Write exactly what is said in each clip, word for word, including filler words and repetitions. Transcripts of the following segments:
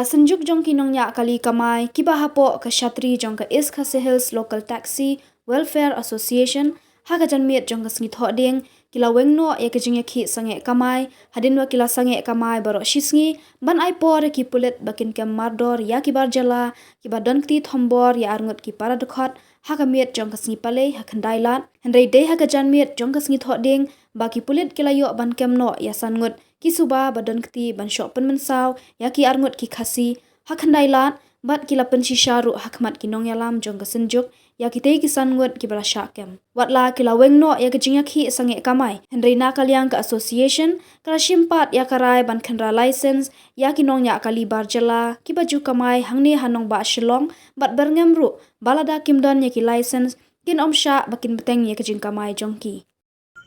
Ka synjuk jong ki nongñiah kali kamai kiba hapoh ka shatri jong ka East Khasi Hills Local Taxi Welfare Association, ha ka janmiet jong ka sngi Thohdieng, ki la weng noh ïa ka jingïakhih sangeh kamai, hadien ba ki la sangeh kamai baroh shi sngi, ban ai por ïa ki pulit ba kin kem mardor ïa ki bar jylla kiba don kti thombor ïa arngut ki para dkhot ha ka miet jong ka sngi Palei ha Khyndai Lad. Hynrei dei ha ka janmiet jong ka sngi Thohdieng ba ki pulit ki la ïoh ban kem noh ïa san ngut ki suba ba don kti ban shoh pynmynsaw ïa ki arngut ki Khasi ha Khyndai Lad, bad ki la pynshisha ruh ha khmat ki nongïalam jong ka synjuk ïa kitei ki san ngut kiba la shah kem. Wat la ki la weng noh ïa ka jingïakhih sangeh kamai, hynrei na ka liang ka association ka la shim pat ïa ka rai ban khynra license ïa ki nongñiah kali bar jylla kiba ju kamai hangne ha nongbah Shillong, bad byrngem ruh ba lada kim don ïa ki license, kin ym shah ba kin bteng ïa ka jingkamai jong ki.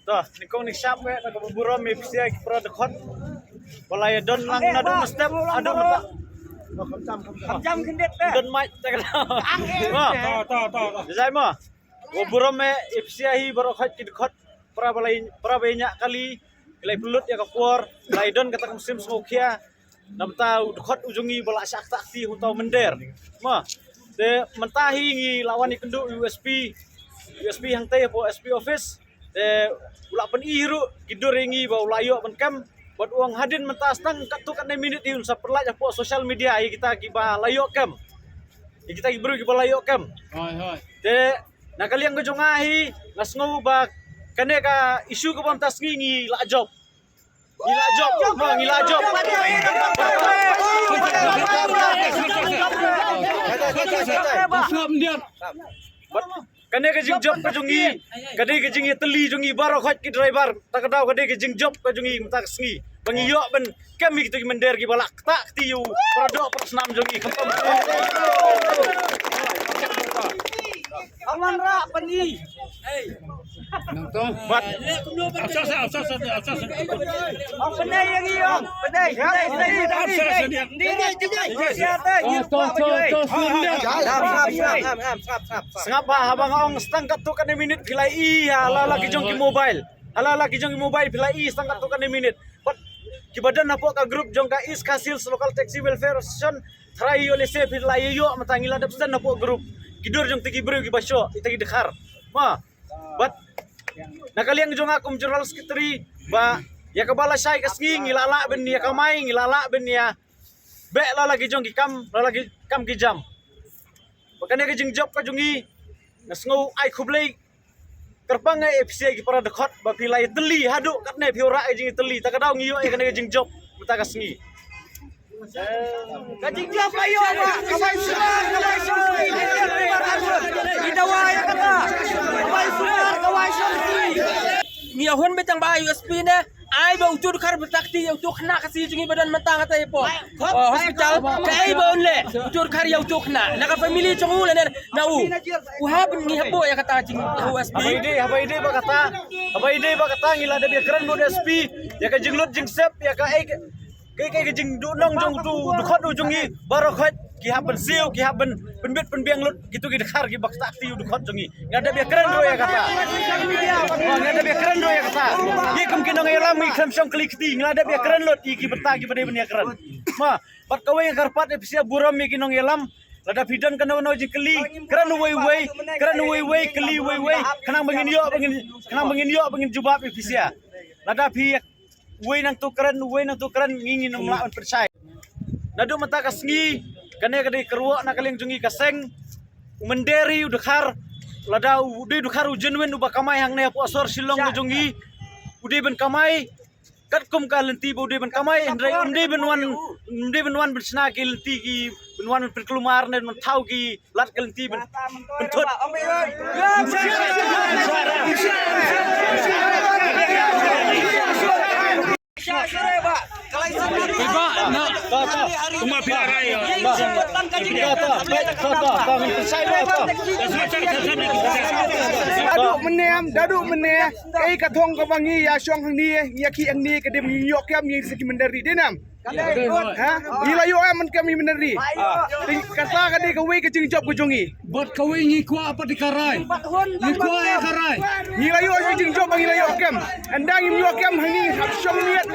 To, nyngkong nyngshap eh, na kaba burom ïa phi sha ki para dkhot ba la ïa don lang naduh mynstep haduh mynta. Kham jam khyndiat te. Don mic te ka. To, to, to, to. Jai mo. Kaba burom eh ïa phi sha hi baroh khoit ki dkhot, para ba la ïa, para ba ïa ñiah kali, ki la ïa pynlut ïa ka por, la ïa don kata ka mynsiem sngewkhia. Na bynta u dkhot u jong ngi ba la shah ktah kti ha uta u mynder. Ma, te mynta hi ngi la wan ïakynduh u S P, u S P hangtei hapoh S P office. Te u la pyni ruh ki dur ïa ngi ba u la ïoh ban kem. Bad u ong hadien mynta tang katto katne minit hi un sa pynlait hapoh social media ïa kita kiba la ïoh kem. Ïa kita ki briew kiba la ïoh kem. Hoi, hoi. Te na ka liang ka jong nga hi, nga sngew ba kane ka issue kaba mynta sngi ngi la jop. Ngi la jop, ma, ngi la jop. Bad kane ka jingjop ka jong ngi, ka dei ka jingïatylli jong ngi baroh khoit ki driver. Ta ka daw ka dei ka jingjop ka jong ngi mynta ka sngi. Ba ngi ïoh ban kem ïa kito ki mynder kiba la ktah kti ïa u para doh para snam jong ngi khamtam. Aman ra pyni. Bad Ong pynei ïa ngi, ong pynei, pynei, pynei, pynei. Sngap ba haba nga ong tang katto katne minit phi la ïohi ha la la ki jong ki mobile. Ha la la ki jong ki mobile phi la ïohi tang katto katne minit. Bad kiba don hapoh ka group jong ka East Khasi Hills Local Taxi Welfare Association, trai ïoh lehse phi la ïoh, mynta ngi la dep send hapoh group. Ki dur jong te ki briew kiba shoh, ita ki dkhar. Ma, bad na ka liang jong nga kum General Secretary, ba ïa kaba lashai ka sngi ngi la lah ban ïa kamai, ngi la lah ban ïa beh la la ki jong ki kam, la la ki kam ki jam. Ba kane ka jingjop ka jong ngi, nga sngew ai khublei kyrpang ïa phi sha ki para dkhot ba phi la ïatylli haduh katne, phi wanrah ïa ka jingïatylli, ta ka daw ngi ïoh ïa kane ka jingjop mynta ka sngi. Ka jingjop ka ïoh ba ka bai sunar, ka bai sunar. Ngi dawa ïa kata. Ka bai sunar, ka bai sunar. Ngi ïa hun beit tang ba ïa u S P ne. Ai ba uto u dkhar ba ktah kti ïa uto u khynnah Khasi jong ngi ba don mynta kata hapoh, oh, hospital. Kaei ba un leh uto u dkhar ïa uto u khynnah? Na ka family jong u lane na u? U hap ban ngi hapoh ïa kata jing, ïa u S P. Haba ïadei, haba ïadei bad kata, haba ïadei bad kata ngi la dep ïakren bad u S P ïa ka jinglut jingsep, ïa kaei kaei ka jingduhnong jong uto u dkhot u jong ngi. Baroh khoit ki hap ban siew, ki hap ban pynbit pynbiang lut kito ki dkhar kiba ktah kti ïa u dkhot jong ngi. Nga dep ïakren ruh ïa kata. Nga dep ïakren ruh ïa kata. Ngi kum ki nongïalam ngi khlem shong kylli kti, nga dep ïakren lut ïa ki bynta kiba dei ban ïakren. Ma, bad kawei nga kyrpad ïa phi sha, burom ïa ki nongïalam. Lada phi don kano kano jingkylli, kren uwei uwei, kren uwei uwei, kylli uwei uwei, khnang ba ngin ïoh, ba ngin, khnang ba ngin ïoh, ba ngin jubab ïa phi sha. Lada phi uwei nangto kren, uwei nangto kren, ngi ngin ym lah ban pynshai. Naduh mynta ka sngi, kane ka dei ka kyrwoh na ka liang jong ngi ka seng. U mynder hi u dkhar, lada u dei u dkhar u genuine uba kamai hangne hapoh sor Shillong ka jong ngi, u dei ban kamai katkum ka lynti ba u dei ban kamai, hynrei um dei ban wan, um dei ban wan ban shna ki lynti, ki ban wan ban pynkulmar ne ban thaw ki lad ka lynti ban pynthut. Eba, na, kuma pila rai. Daduh mynne, daduh mynne, kaei ka thong kaba ngi ïa shong hangne, ïa ki hangne ka dei ngi ïoh kem ngi sha ki mynder ri, dei nam? Ha? Ngi la ïoh em man kem ngi mynder ri? Kata ka dei kawei ka jingjop ka jong ngi. Bad kawei ngi kwah pat ïa ka rai. Ngi kwah ïa ka rai. Ngi la ïoh jingjop ba ngi la ïoh kem. Ynda ngim ïoh kem hangne hap shong miet,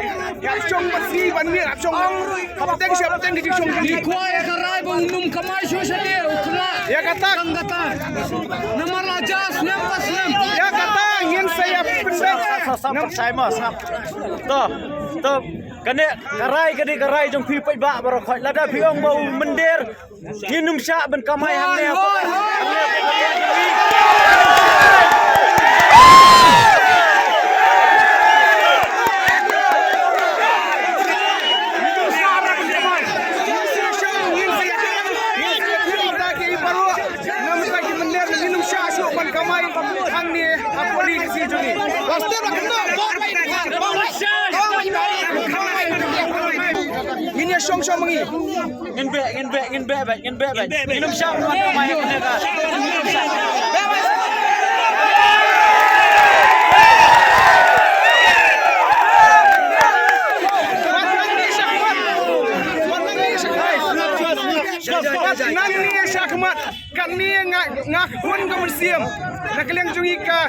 hap shong masi ban miet, hap shong hapteng shi hapteng ka jingshong jingit. Ngi kwah ïa ka rai ba un ym kamai shuh sha de u kla. Ïa kata. Tang kata. Namar la jas nem pas nem. Ïa kata ngin sa ïa pynbeit. Sap, sap, sap, sap, sap. To, to. Kane ka rai, kane ka rai jong phi paidbah baroh khoit. Lada phi ong ba u mynder ngin ym shah ban kamai hangne. Hoi, hoi, hoi. Namar ki mynder ngin ym shah shuh ban kamai hangne ha pori Khasi jong ngi. Ngin ïa shong shong ma ngi. Ngin beh, ngin beh, ngin beh, beh, ngin beh, beh. Ngin ym shah ban kamai hangne ka. Nangne shakhmat, kane nga, nga hun ka mynsiem. Na ka liang jong ngi ka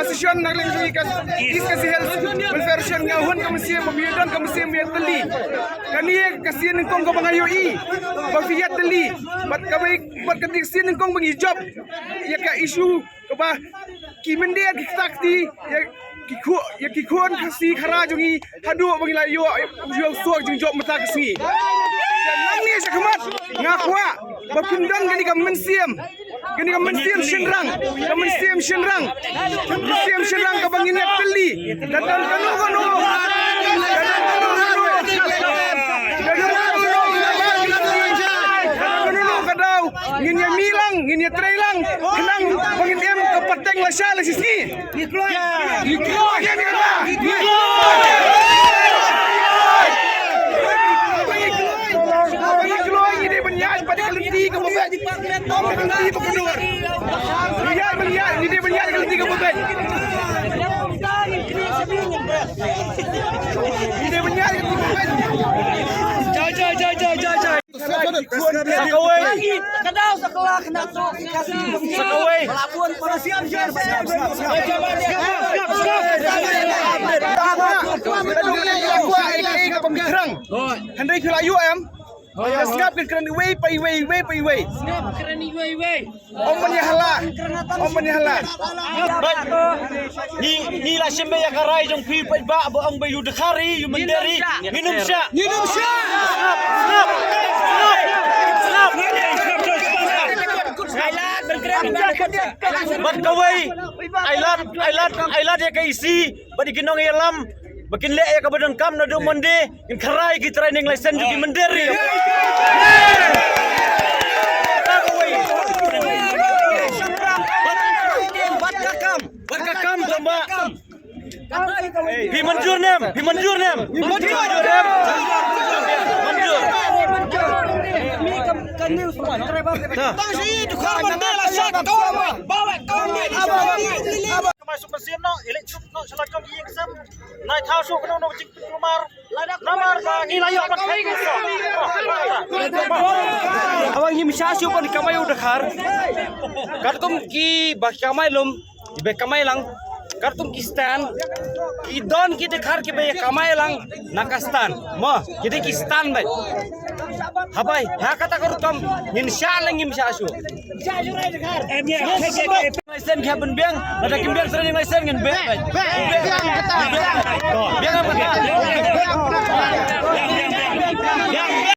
association, na ka liang jong ngi ka East Khasi Hills Welfare Association, nga hun ka mynsiem ba phi don ka mynsiem ïatylli. Kane ka sien nyngkong kaba nga ïohi ba phi ïatylli. Bad kaba, bad kane ka sien nyngkong ba ngi jop ïa ka issue kaba ki mynder ki kata kti ïa ki khun, ïa ki khun Khasi Khara jong ngi haduh ba ngi la ïoh, ïoh suk jingjop mynta ka sngi. Nangne shakhmat nga kwah ba phin don kane ka mynsiem, kane ka mynsiem shynrang, ka mynsiem shynrang, mynsiem shynrang kaba ngin ïatylli. Lada don kano kano, lada don kano kano, lada don kano kano, lada don kano kano ka daw, ngin ïa mih lang, ngin ïa trei lang, khnang ba ngin im ka pateng lashai lashisngi. Ngi kloi. Ngi kloi. Ngi kloi. Ngi kloi. Ngi dei ban ïaid bad ka lynti kaba beit. Ym ka lynti ba kordor. Ngi ïaid ban ïaid, ngi dei ban ïaid ka lynti kaba beit. Ngi dei ban ïaid ka lynti kaba beit. Jai, jai, jai, jai, jai, jai. Sa kawei. Sa kawei. Hynrei phi la ïoh em? Sngap, kin kren iwei pa iwei, iwei pa iwei. Sngap, kren iwei iwei. Ong ban ïa hala. Ong ban ïa hala. Ngi, ngi la shim ïa ka rai jong phi paidbah ba ong ba ïa u dkhar hi, ïa u mynder hi. Ngin ym shah. Ngin ym shah. Sngap, sngap, sngap, sngap. Bad kawei, ai lad, ai lad, ai lad ïa ka E C bad ïa ki nongïalam ba kin leh ïa kaba donkam naduh Monday. Ngin khrai ki training license jong ki mynder ri. Bad ka kam, bad ka kam tang ba. Phi mynjur ne em? Phi mynjur ne em? Phi mynjur ne em? Mynjur. Kamai suk mynsiem noh, elek suk noh, shalak kam ïing sem. Nai thaw suk noh noh jing pynrumar. Namar ba ngi la ïoh ban kai ngi suk. Haba ngim shah shuh ban kamai u dkhar. Katkum ki ba kamai lum, ki ba kamai lang. Katkum ki stand. Ki don ki dkhar ki ba kamai lang na ka stand. Mo, ki dei ki stand bai. Habai, ha kata ka rukom ngin shah lang ngim shah shuh. License ki hap ban biang, lada kim biang training license ngin beh. Beh, beh, beh.